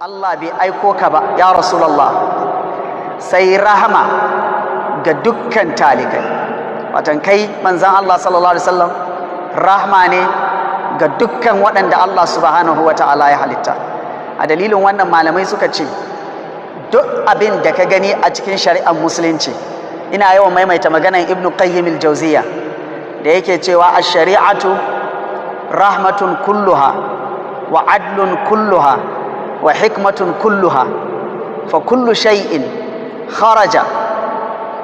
Allah bai aiko ka ba, ya Rasulullah, sai rahama ga dukkan talikai. Watan kai manzan Allah sallallahu alaihi wasallam rahma ne ga dukkan waɗanda Allah subhanahu wa ta'ala ya halitta. A dalilin wannan malamai suka ce duk abin da ka gani a cikin shari'ar musulunci, ina yawan maimaita maganan Ibn Qayyim al-Jawziyya da yake cewa ash-shari'atu rahmatun kulluha wa adlun kulluha wa hikmatun kulluha, fa kullu shay'in kharaja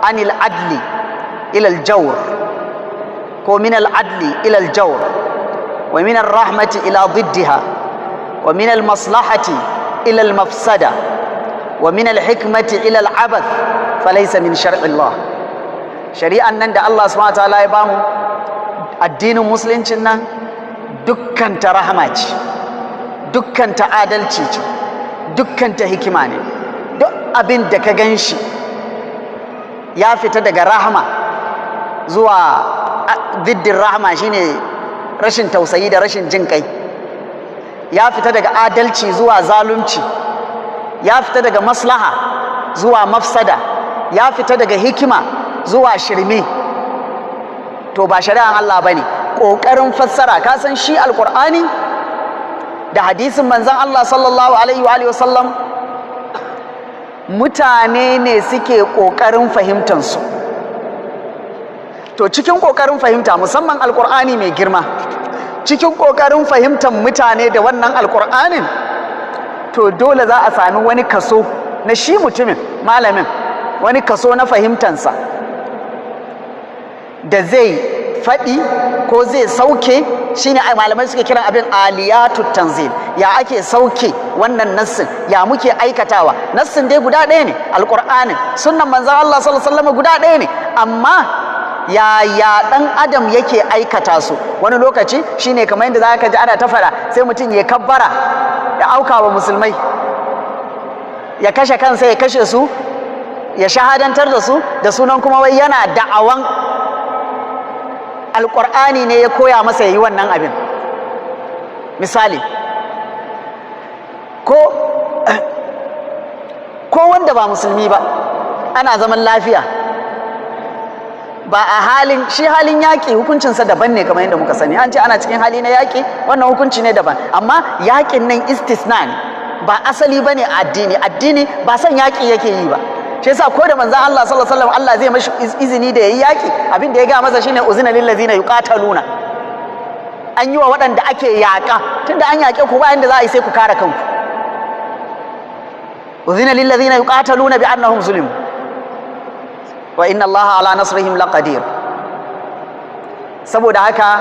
anil adli ila al-jawr, ko min al-adli ila al-jawr, wa min ar-rahmati ila diddiha, wa min al-maslahati ila al-mafsada, wa min al-hikmati ila al-abath, falaysa min shar'i Allah. Shari'an nan da Allah subhanahu wa ta'ala ya bamu, addinin musuluncin nan, dukkan ta rahama ce, dukkan ta adalci ce, dukkan ta hikima ne. Duk abin da ka gan shi ya fita daga rahama zuwa diddin rahama, shine rashin tausayi da rashin jin kai, ya fita daga adalci zuwa zalunci, ya fita daga maslaha zuwa mafsada, ya fita daga hikima zuwa shirme, to ba shari'an Allah bane. Ƙoƙarin fassara, ka san shi Alƙur'ani da hadisin manzon Allah sallallahu alaihi wa alihi wasallam, mutane ne suke ƙoƙarin fahimtansu. To cikin ƙoƙarin fahimta, musamman Alƙur'ani mai girma, cikin ƙoƙarin fahimtar mutane da wannan Alƙur'anin, to dole za a sami wani kaso na shi mutumin malamin, wani kaso na fahimtansa da zai faɗi ko zai sauke. Shine ai malamai suke kiran abin aliyatu tanzil. Ya ake sauke wannan nassin? Ya muke aikatawa? Nassin dai guda ɗaya ne, Alƙur'anin, sunnan manzon Allah sallallahu alaihi wasallam guda ɗaya ne, amma ya ya ɗan adam yake aikata su? Wani lokaci shine kamar yadda za ka ji ana ta faɗa, sai mutum ya kabbara ya auka wa musulmai, ya kashe kansa, ya kashe su, ya shahadantar da su, da sunan kuma wai yana da'awan Alƙur'ani ne ya koya masa ya yi wannan abin. Misali, ko wanda ba musulmi ba, ana zaman lafiya, ba a halin shi, halin yaƙi hukuncinsa daban ne. Kamar yadda muka sani, an ce ana cikin hali na yaƙi, wannan hukunci ne daban, amma yaƙin nan istisna ne, ba asali bane a addini. Addini ba son yaƙi yake yi ba. Shi yasa ko da manzon Allah sallallahu alaihi wasallam Allah zai mashi izini da yayi yaƙi, abin da ya ga masa shine uzina lil ladzina yuqataluna, an yi wa waɗanda ake yaƙa. Tunda an yaƙe ku, ba yanda za a yi sai ku kare kanku. Uzina lil ladzina yuqataluna bi annahum zulimu wa inna Allaha ala nasrihim laqadir. Saboda haka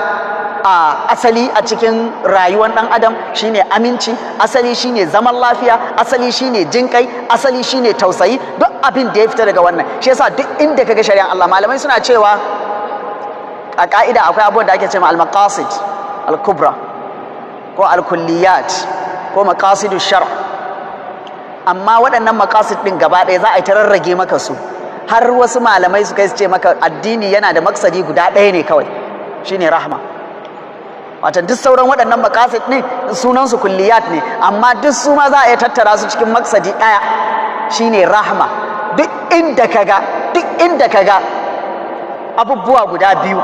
a asali a cikin rayuwar ɗan adam shine aminci, asali shine zaman lafiya, asali shine jinkai, asali shine tausayi. Duk abin da ya fita daga wannan, shi yasa duk inda kaga shari'an Allah, malamai suna cewa a ka'ida akwai abubuwan da ake cewa al-maqasid al-kubra ko al-kulliyat ko maqasidu shar. Amma waɗannan maqasid ɗin gaba ɗaya za a yi ta rarrage maka su, har wasu malamai su kai su ce maka addini yana da maksadi guda ɗaya ne kawai, shine rahma. Watan duk sauran waɗannan maqasid ɗin sunansu kulliyat ne, amma duk su ma za a iya tattara su cikin maksadi ɗaya, shine rahma. Duk inda kaga abubuwa guda biyu,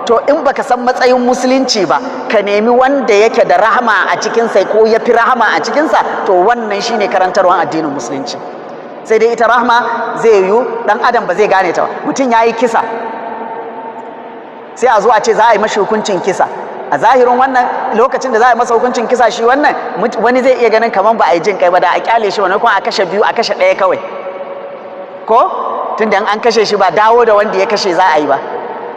to in baka san matsayin musulunci ba, ka nemi wanda yake da rahama a cikinsa ko ya fi rahama a cikinsa, to wannan shine karantarwan addinin musulunci. Sai dai ita rahma zai yiwu dan adam ba zai gane ta ba. Mutum ya yi kisa, sai a zo a ce za a yi mashi hukuncin kisa. A zahirin wannan lokacin da za a yi masa hukuncin kisa, shi wannan wani zai iya ganin kamar ba a yi jin kai ba, da a kyale shi wani, kuma a kashe biyu, a kashe ɗaya kawai, ko tunda an kashe shi ba dawo da wanda ya kashe za a yi ba.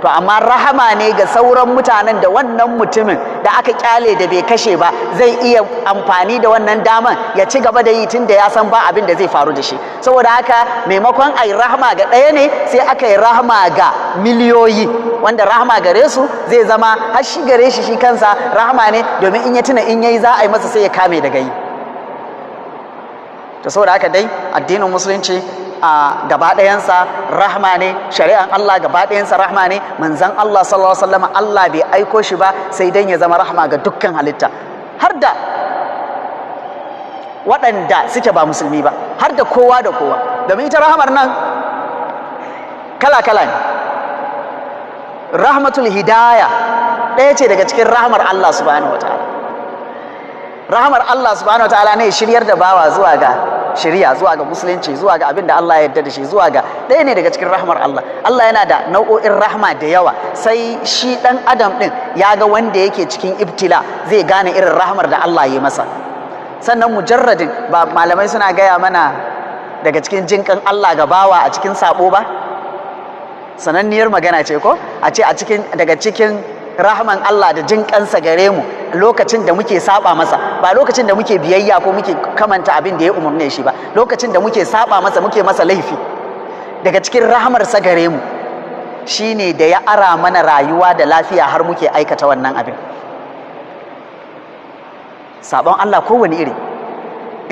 To amma rahama ne ga sauran mutanen da wannan mutumin da aka kyale da bai kashe ba zai iya amfani da wannan daman ya ci gaba da yi, tun da ya san ba abin da zai faru da shi. Saboda haka maimakon a yi rahama ga ɗaya ne, sai aka yi rahama ga miliyoyi, wanda rahama gare su zai zama har shi gare shi, shi kansa rahama ne, domin in ya tuna in yayi za a yi masa, sai ya kame daga yi. To saboda haka dai addinin musulunci a gaba ɗayansa rahma ne, shari'an Allah gaba ɗayansa rahma ne. Manzon Allah sallallahu alaihi wasallam, Allah bai aiko shi ba sai dan ya zama rahma ga dukkan halitta, har da waɗanda suke ba musulmi ba, har da kowa da kowa. Domin ita rahamar nan kala-kala ne. Rahmatul hidaya ɗaya ce daga cikin rahamar Allah subhanahu wa ta'ala. Rahamar Allah subhanahu wa ta'ala ne shiryar da bawa zuwa ga shiriya, zuwa ga musulunci, zuwa ga abin da Allah ya yarda da shi, zuwa ga ɗaya ne daga cikin rahmar Allah. Allah yana da nau'o'in rahma da yawa, sai shi ɗan adam ɗin ya ga wanda yake cikin ibtila zai gane irin rahmar da Allah ya masa. Sannan mujarradin ba malamai suna gaya mana daga cikin jinkan Allah ga bawa a cikin sabo ba, sananniyar magana ce ko a ce a cikin daga cikin rahman Allah da jin kansa gare mu lokacin da muke saba masa, ba lokacin da muke biyayya ko muke kamanta abin da ya umarne shi ba, lokacin da muke saba masa, muke masa laifi, daga cikin rahamarsa gare mu shine da ya ara mana rayuwa da lafiya har muke aikata wannan abin. Sabon Allah kowane iri,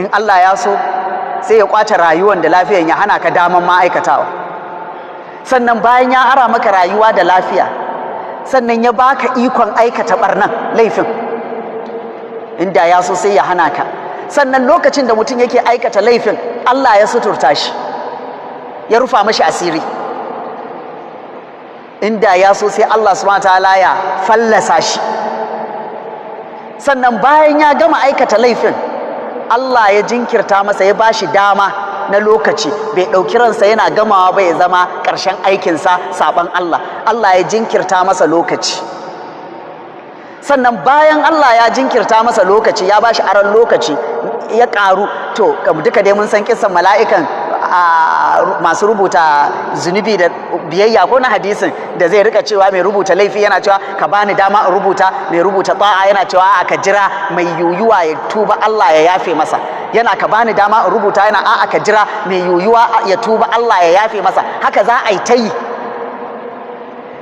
in Allah ya so sai ya kwace rayuwan da lafiyan, ya hana ka daman ma aikatawa. Sannan bayan ya ara maka rayuwa da lafiya, sannan ya baka ikon aikata barnan, laifin, inda ya so sai ya hana ka. Sannan lokacin da mutum yake aikata laifin, Allah ya suturta shi, ya rufa mashi asiri. Inda ya so sai Allah subhanahu ta'ala ya fallasa shi. Sannan bayan ya gama aikata laifin, Allah ya jinkirta masa, ya bashi dama na lokaci, bai ɗauki ransa yana gamawa ba ya zama ƙarshen aikinsa saɓon Allah. Allah ya jinkirta masa lokaci. Sannan bayan Allah ya jinkirta masa lokaci, ya bashi aron lokaci ya ƙaru. To, duka dai mun san kisan mala'ikan masu rubuta zunubi da biyayya, ko na hadisin da zai rika cewa mai rubuta laifi yana cewa, "Ka bani dama in rubuta." Mai rubuta ta'a yana cewa, "A'a, ka jira, mai yuyuwa ya tuba Allah ya yafe masa." Yana, "Ka bani dama in rubuta." Yana, "A'a, ka jira, mai yuyuwa ya tuba Allah ya yafe masa." Haka za a yi ta yi.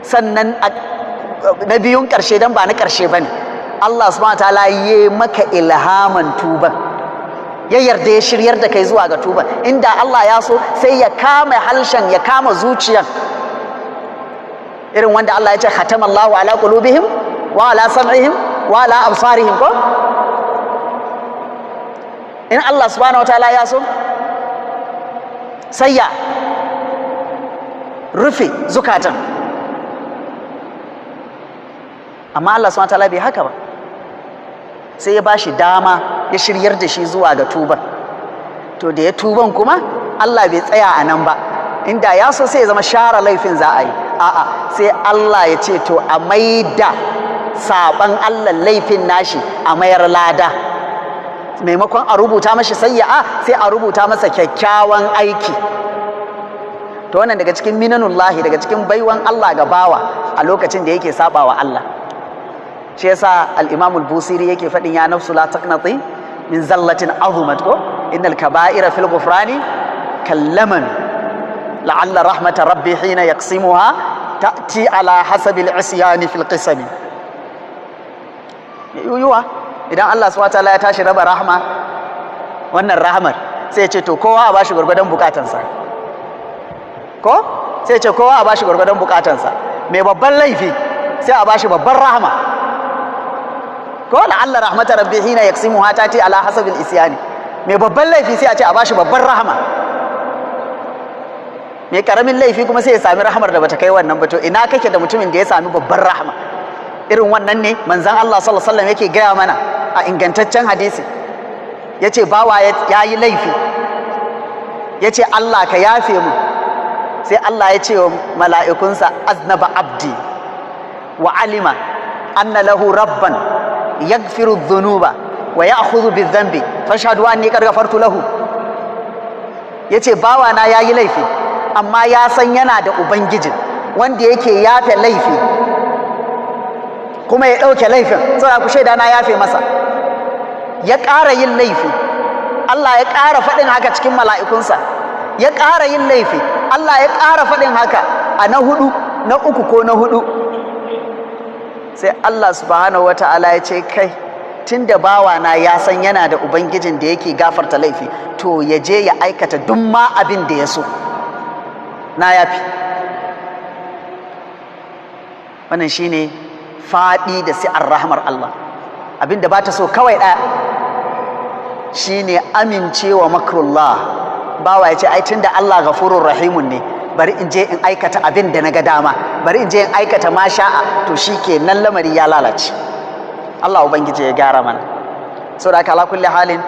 Sannan na biyun ƙarshe, dan ba na ƙarshe bane, Allah subhanahu ta'ala ya maka ilhaman tuban, ya yarda ya shiryar da kai zuwa ga tuban. Inda Allah ya so sai ya kama halshen, ya kama zuciyan, irin wanda Allah ya ce khatamallahu ala qulubihim wa ala sam'ihim wa ala absarihim, ko in Allah subhanahu wataala ya so sai ya rufe zukatan. Amma Allah subhanahu wataala bai haka ba, sai ya bashi dama, ya shiryar da shi zuwa ga tuban. To, da ya tuban kuma, Allah bai tsaya a nan ba. Inda ya so sai ya zama share laifin za a yi. A'a, sai Allah ya ce to a maida saban Allah, laifin nashi, a mayar lada. Maimakon a rubuta mashi sayya'a, sai a rubuta masa kyakkyawan aiki. To, wannan daga cikin minanullahi, daga cikin baiwan Allah ga bawa a lokacin da yake sabawa Allah. Shi yasa al-Imam al-Busiri yake faɗin, ya nafsu la taqnati min zallatin azumat, ko innal kaba'ira fil ghufrani kallaman, la'alla rahmata rabbi hina yaqsimuha ta'ti ala hasabil isyani fil qisami. Yuyuwa idan Allah subhanahu wataala ya tashi raba rahma, wannan rahmar, sai ya ce to kowa a bashi gwargwadon bukatansa, ko sai ya ce kowa a bashi gwargwadon bukatansa. Mai babban laifi sai a bashi babban rahma, ko la'alla rahmatar rabbi hina yaqsimuha tati ala hasabil isyani. Mai babban laifi sai a ce a bashi babban rahma, mai karamin laifi kuma sai ya sami rahmar da bata kai wannan ba. To, ina kake da mutumin da ya sami babban rahma? Irin wannan ne manzon Allah sallallahu alaihi wasallam yake gaya mana a ingantaccen hadisi, yace bawa ya yi laifi, yace, "Allah, ka yafe mu." Sai Allah ya ce wa mala'ikunsa, aznaba abdi wa alima anna lahu rabban yaghfiru dhunuba wa ya'khudhu bidhanbi, fashhadu anni qad ghafartu lahu. Yace bawa na yayi laifi, amma ya san yana da ubangijin wanda yake yafe laifi kuma ya ɗauke laifin, saboda ku shaida na yafe masa. Ya ƙara yin laifi, Allah ya ƙara faɗin haka cikin mala'ikunsa. Ya ƙara yin laifi, Allah ya ƙara faɗin haka. A na hudu, na uku ko na hudu, sai Allah subhanahu wata'ala ya ce, "Kai, tun da bawana ya san yana da ubangijin da yake gafarta laifi, to ya je ya aikata duk ma abin da ya so, na yafi." Wannan shine faɗi da si'ar rahmar Allah. Abin da ba ta so kawai ɗaya, Shine amincewa makrullah. Bawa ya ce, ai tunda Allah ghafurur rahimun ne, bari in je in aikata abin da na ga dama, bari in je in aikata ma sha'a. To shikenan, lamari ya lalace. Allah Ubangiji ya gyara mana. Saboda haka, ala kulli halin,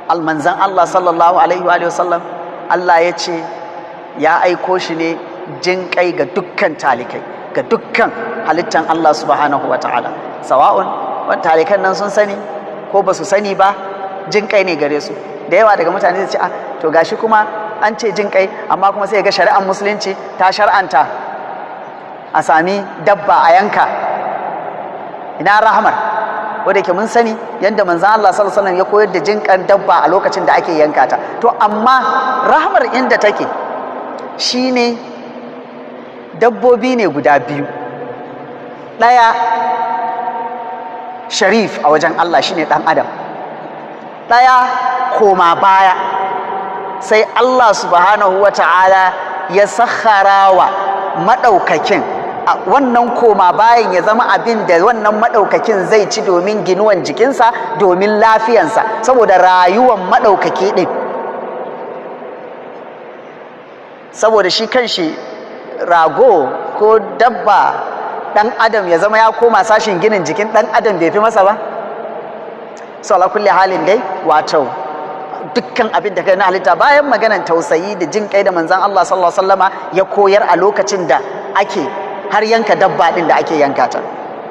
almanzan Allah sallallahu alaihi wa sallam, Allah ya ce ya aiko shi ne jin kai ga dukkan talikai, ga dukkan halittan Allah subhanahu wa ta'ala, sawa'un talikan nan sun sani ko ba su sani ba, jin kai ne gare su. Da yawa daga mutane zai ce, ah, to gashi kuma an ce jin kai, amma kuma sai ga shari'ar Musulunci ta shar'anta a sami dabba a yanka. Ina rahamar? Wanda yake mun sani yadda manzon Allah sallallahu alaihi wasallam ya koyar da jinkan dabba a lokacin da ake yanka ta. To amma rahamar inda take shine, dabbobi ne guda biyu. Ɗaya sharif a wajen Allah, shine ɗan adam. Ɗaya koma baya. Sai Allah subhanahu wa ta'ala ya sakhara wa maɗaukakin wannan koma bayan ya zama abin da wannan maɗaukakin zai ci domin ginuwan jikinsa, domin lafiyansa, saboda rayuwan maɗaukaki ɗin, saboda shi kanshi rago ko dabba, ɗan adam ya zama ya koma sashin ginin jikin ɗan adam, bai fi masa ba. So ala kulli halin dai, wato dukkan abin da kai na halitta, bayan maganan tausayi da jin kai da manzon Allah sallallahu alaihi wasallama ya koyar a lokacin da ake har yanka dabba din da ake yanka ta,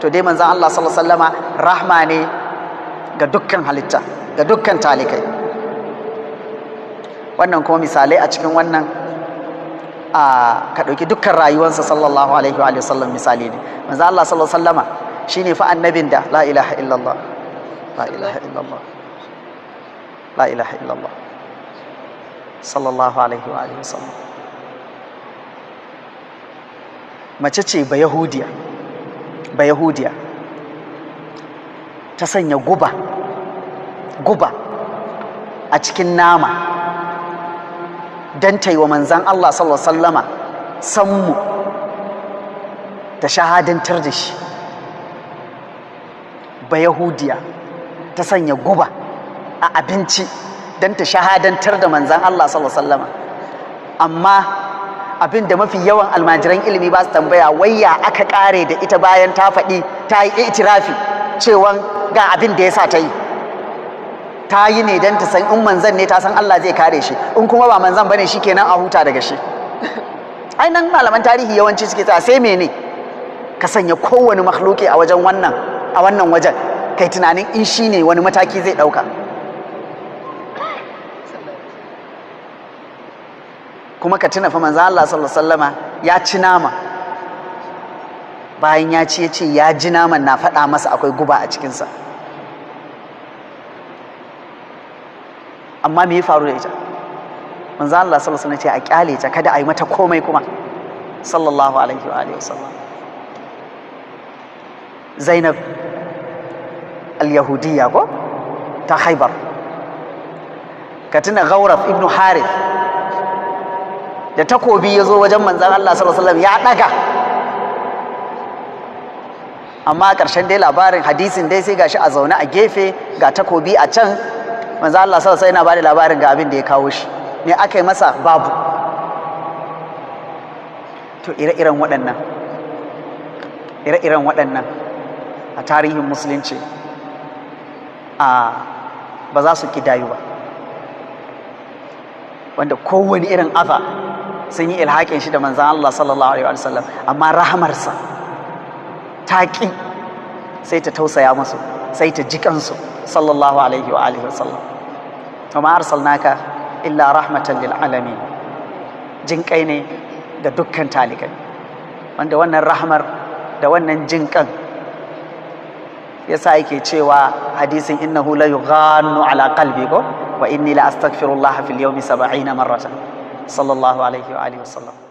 to dai manzon Allah sallallahu alaihi wasallama rahma ne ga dukkan halitta, ga dukkan talikai. Wannan kuma misalai a cikin wannan, a ka ɗauki dukkan rayuwarsa sallallahu alaihi wa sallam, misali ne. Manzon Allah sallallahu alaihi wasallama shine fa annabin da, la ilaha illallah, la ilaha illallah, la ilaha illallah, sallallahu alaihi wa alihi wasallam. Mace ce ba Yahudiya, ba Yahudiya ta sanya guba, guba a cikin nama don ta yi wa manzan Allah sallallahu alaihi wasallama sammu, ta shahadantar da shi. Ba Yahudiya ta sanya guba a abinci don ta shahadantar da manzan Allah sallallahu alaihi wasallama. Amma abin da mafi yawan almajiran ilimi ba su tambaya, wayya aka kare da ita bayan ta faɗi, ta yi itirafi cewan ga abin da ya sa ta yi? Ta yi ne don ta san in manzan ne, ta san Allah zai kare shi, in kuma ba manzan bane, shi kenan a huta daga shi. Ai nan malaman tarihi yawanci suke tsaya. Sai mene? Ka sanya kowane makhluki a wajen wannan, a wannan wajen, kai tunanin in shi ne, wani mataki zai ɗauka. Kuma ka tuna fa, manzo Allah sallallahu alaihi wasallama ya ci nama. Bayan ya ci, ya ce ya ji naman na faɗa masa akwai guba a cikinsa. Amma me ya faru da ita? Manzo Allah sallallahu alaihi wasallam ce a kyale ta, kada a yi mata komai kuma, sallallahu alaihi wa alihi wasallam. Zainab al-Yahudiyya ko ta Khaybar, ka tuna Ghawraf ibn Harith da takobi ya zo wajen manzan Allah sallallahu alaihi wasallam, ya daga. Amma ƙarshen dai labarin hadisin dai, sai gashi a zaune a gefe, ga takobi a can. Manzan Allah sallallahu alaihi wasallam yana bada labarin ga abin da ya kawo shi. Ne aka yi masa? Babu. To ire-iren waɗannan, ire-iren waɗannan a tarihin Musulunci a ba za su kidayu ba, wanda kowane irin afa sun yi ilhaƙin shi da manzan Allah sallallahu alaihi wasallam, amma rahamarsa ta ƙi, sai ta tausaya musu, sai ta ji kansu, sallallahu alaihi wa alihi wasallam. Wa ma arsalnaka illa rahmatan lil alamin. Jin kai ne ga dukkan talikai, wanda wannan rahmar da wannan jin kan yasa yake cewa hadisin innahu la yughannu ala qalbi ko wa inni la astaghfirullah fil yawmi 70 marratan, sallallahu alaihi wa alihi wasallam.